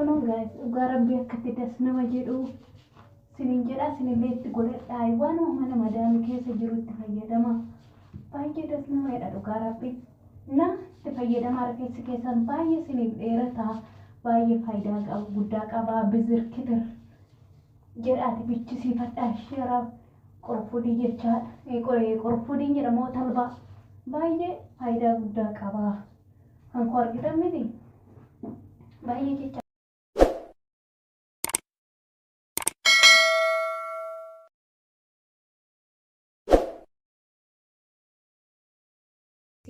Kunoo guys, dhugaa rabbii akkatti das nama jedhu sinin jedha. Sinillee itti godhadhaa, waanuma mana madaamii keessa jiru itti fayyadama. Baay'ee das nama jedha dhugaa rabbii. Na itti fayyadamaa, rifeensi keessan baay'ee siniif dheerata. Baay'ee faayidaa qabu guddaa qaba. Bizir kitir jedhaati bichisiifadhaa, sheera qorfudii jechaadha. Qorfudiin jedhamoo talbaa baay'ee faayidaa guddaa qaba. Hankoo argitan miti, baay'ee jecha.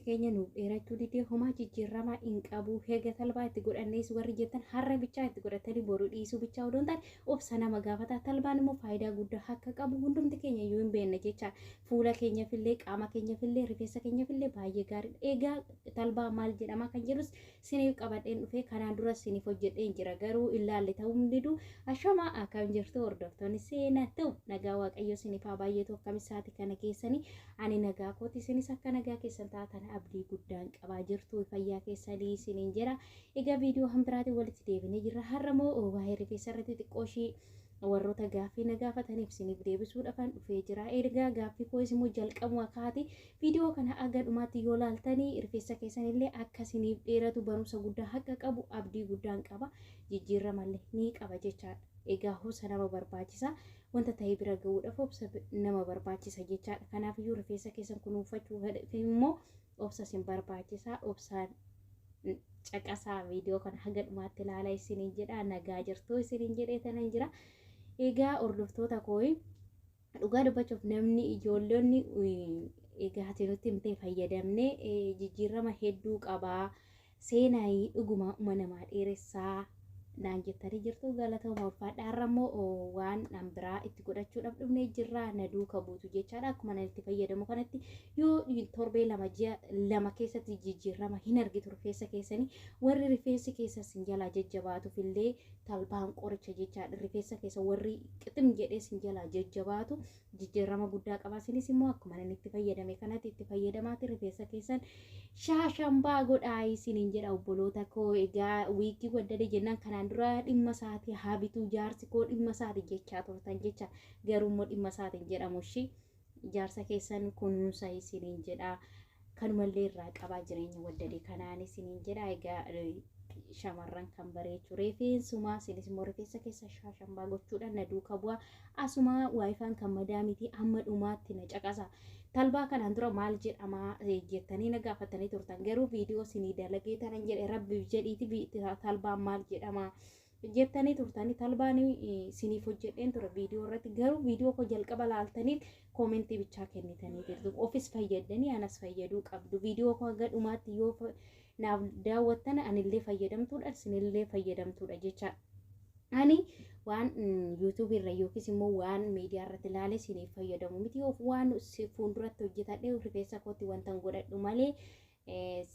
Keenya nuuf dheerachuu didee, homaa jijjiiramaa hin qabu. Heega talbaa itti godhannees warri jettan, har'a bichaa itti godhatanii boru dhiisuu bichaa odoo hin taane obsa nama gaafata. Talbaan immoo faayidaa guddaa akka qabu hundumti keenya iyyuu hin beekna jecha. Fuula keenyafillee, qaama keenyafillee, rifeensa keenyafillee baay'ee gaariidha. Egaa talbaa maal jedhama kan jedhus siniif qabadheen dhufee, kanaan dura siniif hojjedheen jira, garuu ilaalle ta'uu hin didu. Ashamaa, akkam jirtu hordoftoonni seenaa ta'u? Nagaa Waaqayyo siniif haa baay'atu. Akkamisaati kana keessanii? Ani nagaa kooti, isinis akka nagaa keessan taatan abdii guddaan qabaa. Jirtu, fayyaa keessanii isiniin jira. Egaa viidiyoo hambiraatiin walitti deebinee jirra. Har'a immoo waa'ee rifeensa irratti xiqqoo ishii warroota gaaffii na gaafataniif isiniif deebisuudhaafan dhufee jira. Egaa gaaffii koos immoo jalqabuma kaati viidiyoo kana aga dhumaatti yoo laaltanii rifeensa keessanillee akka isiniif dheeratu barumsa guddaa akka qabu abdii guddaan qaba. Jijjiirramallee ni qaba jechaadha. Egaa obsa nama barbaachisa. Wanta ta'e bira gahuudhaaf obsa nama barbaachisa jechaadha. Kanaafiyyuu rifeensa keessan kunuunfachuu immoo obsa isin barbaachisa. Obsaan caqasaa, viidiyoo kana haga dhumaatti ilaalaa isiniin jedha. Nagaa jirtu isiniin jedhee tanan jira. Egaa hordoftoota koo, dhugaa dubbachuuf namni ijoollonni egaa ati nutti himtee fayyadamnee jijjiirama hedduu qabaa. Seenaa dhuguma uma namaa dheeressaa naan jettanii jirtu, galatooma, ulfaadha. Har'a immoo waan an biraa itti godhachuudhaaf dhufnee jirra, na duuka buutu jechaadha. Akkuma ani itti fayyadamu kanatti yoo torbee 2, ji'a 2 keessatti jijjiirama hin argitu rifeensa keessanii. Warri rifeensi keessa sin jalaa jajjabaatuuf illee talbaan qoricha jechaadha. Rifeensa keessa warri qixim jedhee sin jalaa jajjabaatu jijjiirama guddaa qaba. Isinis immoo akkuma ani itti fayyadame kanatti itti fayyadamaati rifeensa keessan shaashambaa godhaa isiniin jedha, obboloota koo. Egaa wiigii waddade jennaan kanaan dura dhimma isaatii haa bituu jaarsi koo, dhimma isaati jechaa turtan jecha. Garuu immoo dhimma isaatiin jedhamu ishii jaarsa keessan kunuunsa isiniin jedha. Kanumallee irraa qabaa jireenya waddade kanaan isiniin jedha. Egaa shamarran kan bareechu rifeensumaa, isinis immoo rifeensa keessa shaashambaa gochuudhaan na duuka bu'aa. Asuma waayifaan kan madaamiti, hamma dhumaatti na caqasa. Talbaa kanaan dura maal jedhama jettanii na gaafatanii turtan, garuu viidiyoo isinii dalagee tanan jedhe. Rabbiif jedhiiti talbaan maal jedhama jettanii turtanii, talbaan isiniif hojjedheen ture viidiyoo irratti, garuu viidiyoo koo jalqaba laaltanii koomentii bichaa kennitanii jirtu. Ofis fayyadanii anas fayyaduu qabdu. Viidiyoo koo haga dhumaatti yoo naaf daawwattan anillee fayyadamtuudha, isinillee fayyadamtuudha jecha. Ani waan yuutuubii irra yookiis immoo waan miidiyaa irratti ilaalee isiniif fayyadamu miti. Waan fuulduratti hojjetadhee rifeensa kootti wanta godhadhu malee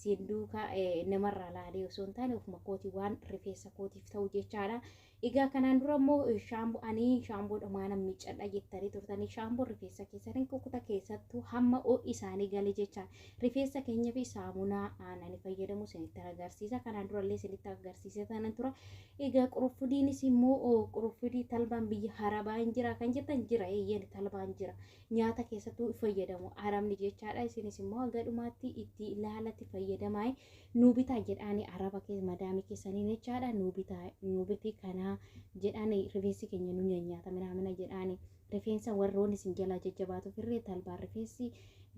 siin duukaa namarraa laalee osoo hin taane ofuma kooti waan rifeensa kootiif ta'u jechaadha. Egaa kanaan dura immoo shaamboo ani shaamboodha maanan miiccadha jettanii turtanii. Shaamboo rifeensa keessanii kukkuta, keessattuu hamma ho'i isaanii gale jecha. Rifeensa keenya fi saamunaa ani fayyadamu isinitti agarsiisa. Kanaan durallee isinitti agarsiisa tanan tura. Egaa quruffudiinis immoo quruffudii talbaan biyya harabaa hin jira kan jettan jira, eeyyeen talbaan jira. Nyaata keessattuu fayyadamu arabni jechaadha. Isinis immoo haga dhumaatti itti ilaalatti fayyadamaa. Nuu bitaa jedhaani araba keessa madaamii keessanii jechaadha. Nuu bitaa, nuu biti kanaa jedhaani, rifeensi keenya nu nyaata minaamina jedhaani. Rifeensa warroonni isin jalaa jajjabaatu firree talbaan rifeensi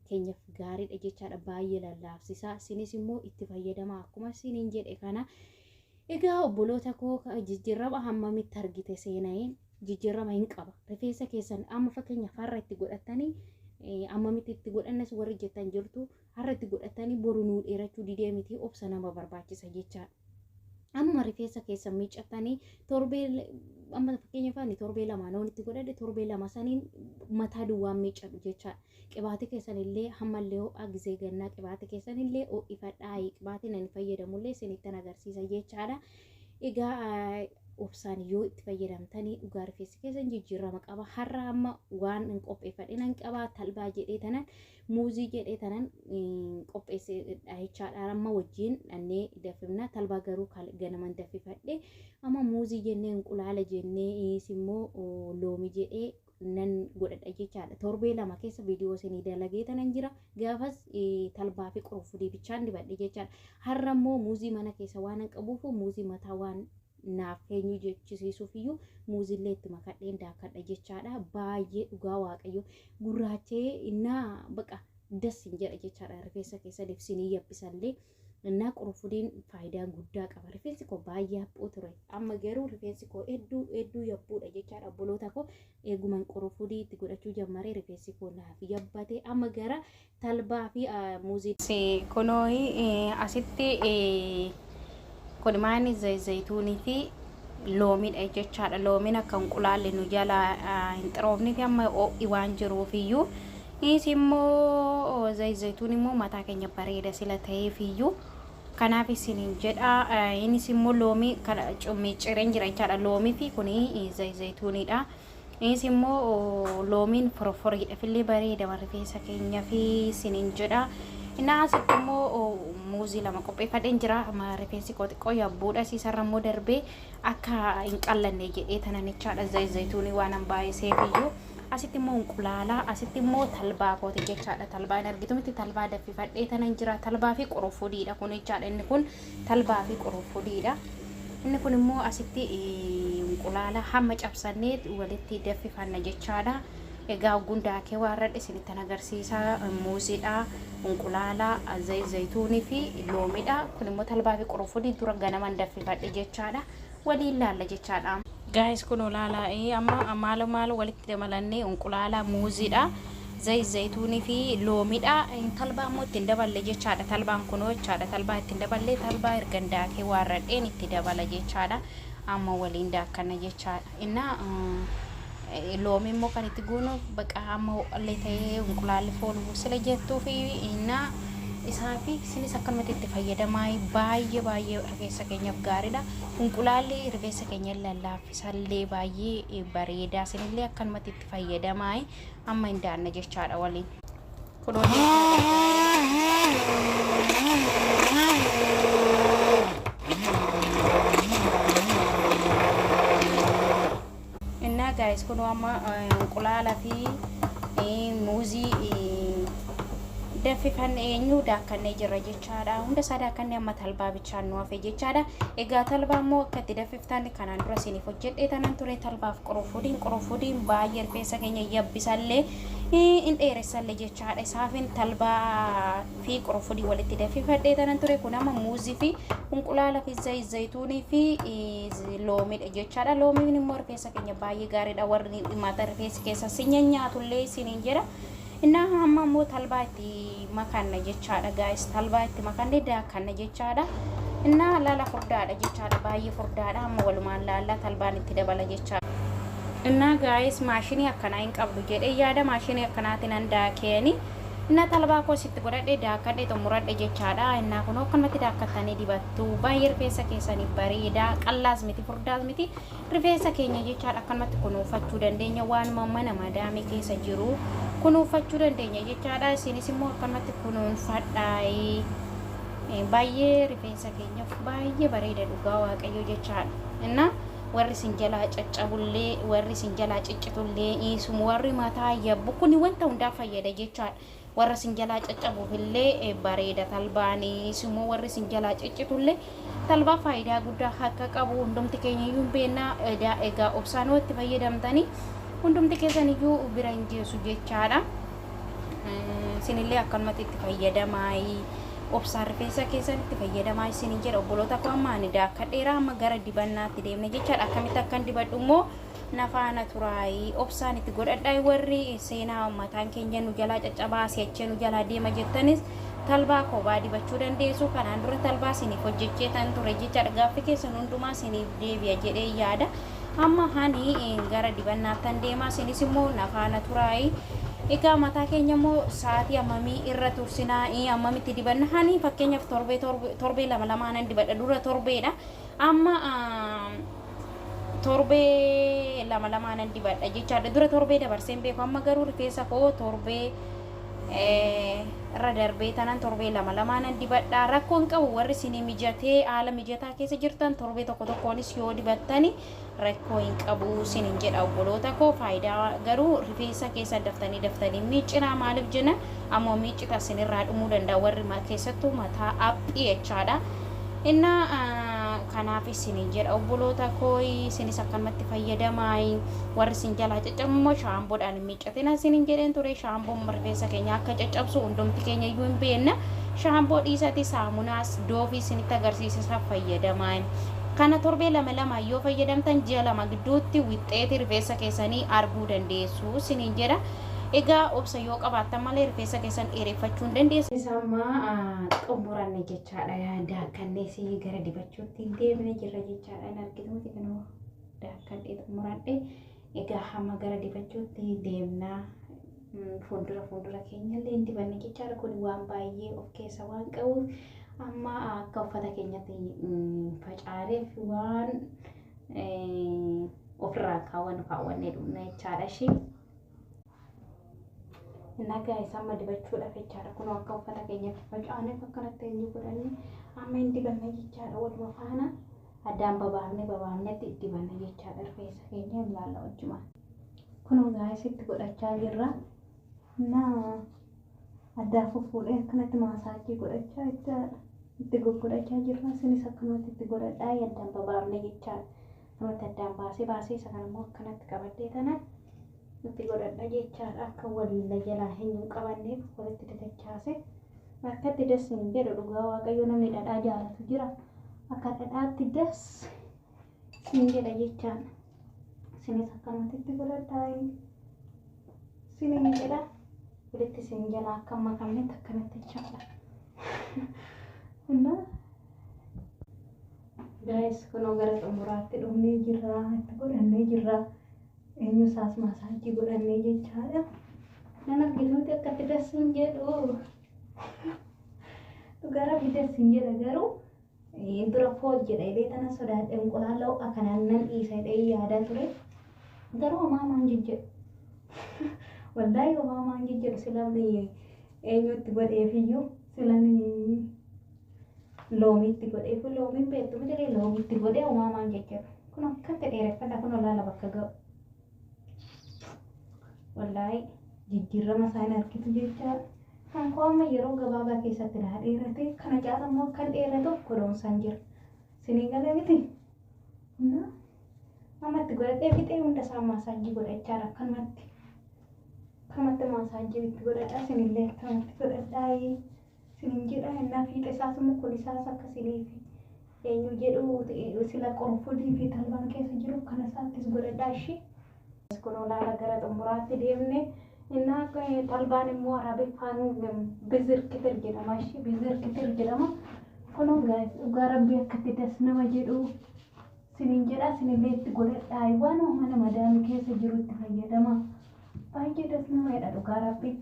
keenyaaf gaariidha jechaadha. Baay'ee lallaafsisaa. Isinis immoo itti fayyadamaa akkuma isiniin jedhe kana. Egaa obboloota koo, jijjiirama hammamitti argite seena'ee? Jijjiirama hin qaba. Rifeensa keessan amma fakkeenyaaf har'a itti godhatanii hammamitti itti godhannas warri jettan jirtu. Har'a itti godhatanii boru nuu dheerachuu didee miti, obsa nama barbaachisa jechaadha. Amma rifeensa keessan miiccatanii torbee, amma fakkeenyaaf ani torbee 2 noon itti godhadhe, torbee 2 saniin mataa duwwaan miiccadhu jechaadha. Qibaatii keessan illee hammallee ho'aa gizee gannaa qibaatii keessan illee ho'ifadhaa. Qibaatiin ani fayyadamullee isinittan agarsiisa jechaadha. Egaa obsaan yoo itti fayyadamtanii dhugaa rifeensi keessan jijjiirama qaba. Har'a amma waan hin qopheeffadhe nan qaba, talbaa jedhee tanan, muuzii jedhee tanan qopheesse jechaadha. Amma wajjin dhannee danfifna. Talbaa garuu ganaman danfifadhe. Amma muuzii jennee, inqulaala jennee, immoo loomii jedhee nan godhadha jechaadha. Torbee 2 keessa viidiyoo isinii dalagee tanan jira. Gaafas talbaa fi qurunfudii bichaan dibadhe jechaadha. Har'a immoo muuzii mana keessa waan hin qabuuf, muuzii mataa waan naaf eenyu jechisiisuuf iyyuu muuziillee itti makadheen daakadha jechaadha. Baay'ee dhugaa Waaqayyo gurraachee innaa baqa das hin jedha jechaadha. Rifeensa keessa ibsinii yabbisallee. Innaa qurunfudiin faayidaa guddaa qaba. Rifeensi koo baay'ee haphuu ture. Amma garuu rifeensi koo hedduu hedduu yabbuudha jechaadha. Obboloota koo, eeguman qurunfudii itti godhachuu jammaree rifeensi koo naaf yabbate. Amma gara talbaa fi muuzii. Kunoo asitti kun maani zayituunii fi loomiidha jechaadha. Loomiin akka inqulaalli nu jala hin xiroofneef amma ho'i waan jiruuf iyyuu. Innis immoo zayituun immoo mataa keenya bareeda sila ta'eef iyyuu. Kanaaf isiniin jedha. Innis immoo loomii kana miccireen jira jechaadha. Loomii fi kuni zayituuniidha. Innis immoo loomiin forforiidhaaf illee bareeda rifeensa keenya fi isiniin jedha. Innaa asitti immoo muuzii 2 qopheeffadheen jira. Rifeensi koo xiqqoo yabbuudha. Isarra immoo darbee akka hin qallanne jedhee tanan jechaadha. Zayituunii waan an baay'iseef iyyuu. Asitti immoo inqulaala, asitti immoo talbaa kooti jechaadha. Talbaa hin argitu miti, talbaa daffifadhee tanan jira. Talbaa fi qurunfudiidha kun jechaadha. Inni kun talbaa fi qurunfudiidha. Inni kun immoo asitti inqulaala hamma cabsannee walitti daffifanna jechaadha. Egaa gundaakee waan radhe isinittan agarsiisa. Muuziidha, inqulaala, zayituunii fi loomiidha. Kun immoo talbaa fi qurunfudii dura ganaman daffifadhe jechaadha. Waliin laalla jechaadha. Guys, kun olaalaa amma maalo maalo walitti dabalannee inqulaala, muuziidha, zayituunii fi loomiidha. Talbaa immoo ittiin daballe jechaadha. Talbaan kunoo jechaadha. Talbaa ittiin daballee, talbaa ergan daakee waan radheen itti dabala jechaadha. Amma waliin daakkanna jechaadha. Innaa loomii immoo kan itti goonu baqa amma ho'allee ta'ee inqulaalli fooluu sila jettuu fi innaa isaa fi isinis akkanumatti itti fayyadamaa, baay'ee baay'ee rifeensa keenyaaf gaariidha. Inqulaalli rifeensa keenya lallaaffisallee baay'ee bareeda. Isinillee akkanumatti itti fayyadamaa, amma hin daanna jechaadha waliin. Kunoo jechaadha. Innaa guys, kunoo amma inqulaala fi muuzii daffifanne eenyu daakkannee jirra jechaadha. Hunda isaa daakkannee amma talbaa bichaan nu hafe jechaadha. Egaa talbaa immoo akka itti daffiftan kanaan dura isiniif hojjedhee tanan ture, talbaaf qurunfudiin. Qurunfudiin baay'ee rifeensa keenya yabbisallee in dheeressallee jechaadha. Isaafin talbaa fi qurunfudii walitti daffifadhee tanan ture. Kun amma muuzii fi inqulaala fi zayituunii fi loomiidha jechaadha. Loomiin immoo rifeensa keenya baay'ee gaariidha. Warri mataa rifeensi keessa si nyaatullee isiniin jedha. Innaa amma immoo talbaa itti makanna jechaadha, guys. Talbaa itti makanne daakkanna jechaadha. Innaa laala, furdaadha jechaadha. Baay'ee furdaadha. Amma walumaan laalla, talbaan itti dabala jechaadha. Innaa guys, maashinii akkanaa hin qabdu jedhee yaada, maashinii akkanaatiin an daakeeni. Innaa talbaa koo sitti godhadhe, daakadhe, xumuradhe jechaadha. Innaa kun akkanumatti daakkattanii dibattu. Baay'ee rifeensa keessanii bareeda. Qallaas miti, furdaas miti. Rifeensa keenya jechaadha akkanumatti kunuunfachuu dandeenya. Waanuma mana madaamii keessa jiru kunuunfachuu dandeenya jechaadha. Isinis immoo akkanumatti kunuunfadhaa. Baay'ee rifeensa keenyaaf baay'ee bareeda dhugaa Waaqayyo jechaadha. Innaa warri isin jalaa caccabullee, warri isin jalaa ciccitullee, isuma warri mataa yabbu, kun wanta hundaa fayyada jechaadha. Warra isin jalaa caccabuuf illee bareeda talbaanii, immoo warri isin jalaa ciccitullee talbaa faayidaa guddaa akka qabu hundumti keenya iyyuu hin beekna. Egaa obsaan itti fayyadamtanii hundumti keessan iyyuu bira hin geessu jechaadha. Isinillee akkanumatti itti fayyadamaa, obsaan rifeensa keessan itti fayyadamaa isinin jedha, obboloota koo. Amma ani daakkadheera, amma gara dibannaatti deemne jechaadha. Akkamitti akkan dibadhu immoo nafaana turaayii, obsaan itti godhadhaa. Warri seenaa mataan keenya nu jalaa caccabaa, si'achee nu jalaa deema jettanis talbaa kophaa dibachuu dandeessu. Kanaan dura talbaa isiniif hojjechee tan ture jechaadha. Gaaffii keessan hundumaa isiniif deebi'a jedhee yaada. Amma hani gara dibannaattan deema, isinis immoo nafaana turaayii. Egaa mataa keenya immoo sa'aatii hammamii irra tursinaa, hammamitti dibanna? Hani fakkeenyaaf torbee torbee lama lamaanan dibadha. Dura torbeedha, amma torbee lama lamaanan dibadha jechaadha. Dura torbee dabarseen beeku, amma garuu rifeensa koo torbee Irra darbee tanan torbee lama lamaanan dibadha. Rakkoon qabu warri isinii mijatee haala mijataa keessa jirtan torbee tokko tokkoonis yoo dibattani rakkoo hin qabu isinin jedha, obboloota koo. Faayidaa garuu rifeensa keessan daftanii daftanii miiccinaa. Maaliif jenna, ammoo miiccita isinirraa dhumuu danda'a, warri keessattuu mataa aphii jechaadha. Innaa kanaaf isinin jedha, obboloota koo, isinis akkanumatti fayyadamaa. Warri isin jalaa caccabummoo shaamboodhaan hin miiccatina isinin jedheen ture. Shaamboon rifeensa keenya akka caccabsu hundumti keenya iyyuu hin beekna. Shaamboo dhiisati saamunaas Doveii isinitti agarsiisa fayyadamaa. Kana torbee lama lama yoo fayyadamtan ji'a 2 gidduutti wixxeeti rifeensa keessanii arguu dandeessu isiniin jedha. Egaa obsa yoo qabaattan malee rifeensa keessan dheereffachuu hin dandeessu. Isa ammaa xumuranne jechaadha. Daakkannees gara dibachuutti hin deemne jirra jechaadha. Hin argituuti, kanuma daakkadhee xumuradhe. Egaa hamma gara dibachuutti deemnaa. Fuuldura keenya illee hin dibanne jechaadha. Kun waan baay'ee of keessa waan qabuuf amma akka uffata keenyatti facaareef waan ofirraa kaawwannu kaawwannee dhumna jechaadha ishee. Nagaa isa amma dibachuudhaaf jechaadha. Kun akka uffata keenyatti facaaneef akkanatti eenyu godhanne amma hin dibanna jechaadha. Waluma faana addaan babaafne babaafnetti dibanna jechaadha. Rifeensa keenya ilaalla wajjuma. Kun gaayisitti godhachaa jirra. Na addaa fuffuudhee akkanatti massage godhachaa jechaadha. Itti goggodhachaa jirra. Isinis akkanumatti itti godhadhaa, addaan babaafne jechaadha. Akkanumatti addaan baasee baasee isa kanammoo akkanatti qabadhee tana itti godhadha jechaadha. Akka waliin jalaa hin qabanneef walitti dadachaase. Akkatti das hin jedhu, dhugaa Waaqayyo, namni dhadhaa jaalatu jira. Akka dhadhaatti das hin jedha jechaadha. Isinis akkanumatti itti godhadhaa. Isiniin jedha. Walitti isin jalaa akka hin makamnetti akkanatti jechaadha. Innaa guys, kunoo gara xumuraatti dhufnee jirra. Itti godhannee jirra. Eenyu isaas massage godhannee jechaadha. Nan argituuti akkatti das hin jedhu. Dhugaa Rabbi das hin jedha, garuu dura fool jedha jedhee tana sodaadhe, inqulaala ho'a kanaan nan dhiisa jedhee yaadaa ture. Garuu homaa maan jejjedhu. Wallaahi homaa maan jejjedhu, silamni eenyutti godheefiyyuu, silani loomiitti godheef, loomiin beektu miti, loomiitti godhee homaa maan jejjedhu. Kun akkatti dheereffadha, kun olaala bakka ga'u. Wallaahi jijjiirama isaa hin argitu jechaadha. Kan koo amma yeroo gabaabaa keessatti naa dheerate, kana caala immoo akkan dheeratuuf kunuunsaan jira. Isinii galee miti? Amma itti godhadhee fixee hunda isaa massage godhachaadha akkanumatti. Akkanumatti massage itti godhadhaa, isinillee akkanumatti godhadhaa isinin jedha. Innaa fiixa isaas immoo kun isaas akka isiniif eenyu jedhu, sila qorfudii fi talbaan keessa jiru kana isaattis godhadhaa ishee. Kun olaala gara xumuraatti deemne. Innaa talbaan immoo Arabiffaan بذر كثير jedhama ishee, بذر كثير jedhama. Kunoo dhugaa Rabbii akkatti das nama jedhu sinin jedha, sinillee itti godhadhaa, waan mana madaamii keessa jiru itti fayyadama. Baay'ee das nama jedha, dhugaa Rabbii.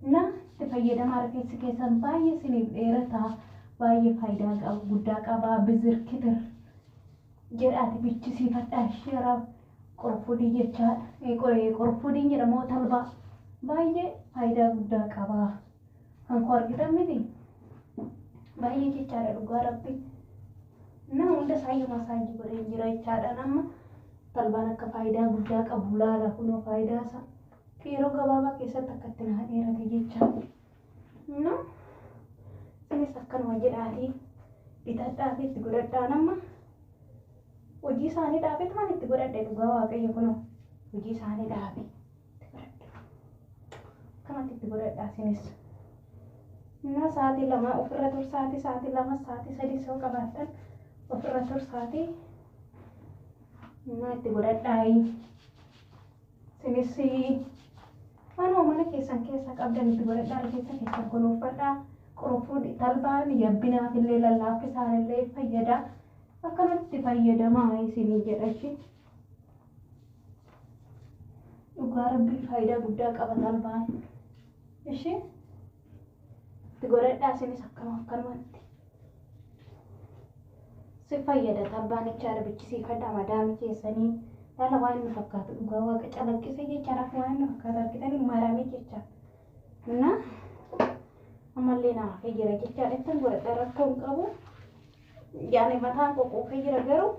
Na itti fayyadamaa, rifeensi keessan baay'ee siniif dheerata, baay'ee faayidaa qabu guddaa qaba. بذر كثير jedhaati bichisiifadhaa ishee, qorfudii jechaadha. Qorfudiin jedhamoo talbaa baay'ee faayidaa guddaa qaba. Kan koo argitan miti, baay'ee jechaadha, dhugaa Rabbi. Na hunda isaayyuu massage godhee jira jechaadha. Nama talbaan akka faayidaa guddaa qabu laala, kunoo faayidaa isaa yeroo gabaabaa keessatti akka itti naa dheerate jechaadha. Na isinis akkanuma jedhaatii bitadhaa fi itti godhadhaa. Nama hojii isaanii dhaabetu waan itti godhadhe, dhugaa Waaqayyo, kunoo hojii isaanii dhaabe itti godhadhe. Akkanatti itti godhadhaa isinis. Innaa sa'aatii 2 ofirra tursaatii, sa'aatii 2, sa'aatii 3 yoo qabaattan ofirra tursaatii innaa itti godhadhaa. Isinis waanuma mana keessan keessa qabdan itti godhadhaa, rifeensa keessan kunuunfadhaa. Qurunfuun talbaan yabbinaaf illee lallaafisaan illee fayyada. Akkanatti fayyadamaa isinii jedha ishee. Dhugaa Rabbii faayidaa guddaa qaba talbaan. Ishee itti godhadhaa isinis akkanuma akkanumatti. Si fayyada talbaan jechaadha, bichisiifadhaa madaamii keessanii. Laala waan inni fakkaatu, dhugaa Waaqa calaqqisee jechaadha, waan inni fakkaatu argitanii maramee jechaadha. Na Ammallee naa hafee jira jechaadha. Ittiin godhadha rakkoo hin qabu. Yaani mataan qoqqoofee jira garuu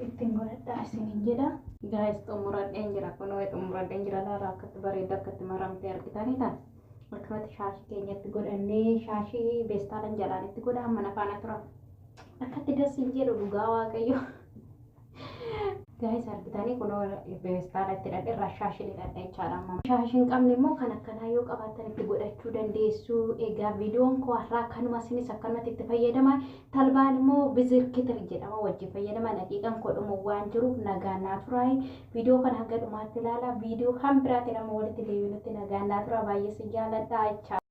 ittiin godhadhaa isiniin jedha. Gaayis xumuradheen jira kunoo xumuradheen jira laala akkatti bareeda akkatti maramtee argitanii taate. Akkanatti shaashii keenyatti godhannee shaashii beestaalan jalaan itti godha mana faana tura. Akkatti das hin jedhu dhugaa waaqayyo. Gaayis argitanii kunoo beestaala itti hidhadhe shaashiin hidhadhe jechaadha amma. Shaashii hin qabne immoo kan akkanaa yoo qabaattan itti godhachuu dandeessu. Egaa viidiyoon koo har'aa kanuma isinis akkanumatti itti fayyadama. Talbaan immoo bizirkitir jedhama wajjin fayyadama. Daqiiqaan koo dhumu waan jiruuf nagaa naa turaa. Viidiyoo kana hanga dhumaatti ilaala. Viidiyoo kan biraatiin amma walitti deebinutti nagaa naa turaa. Baay'ee si jaaladha jechaadha.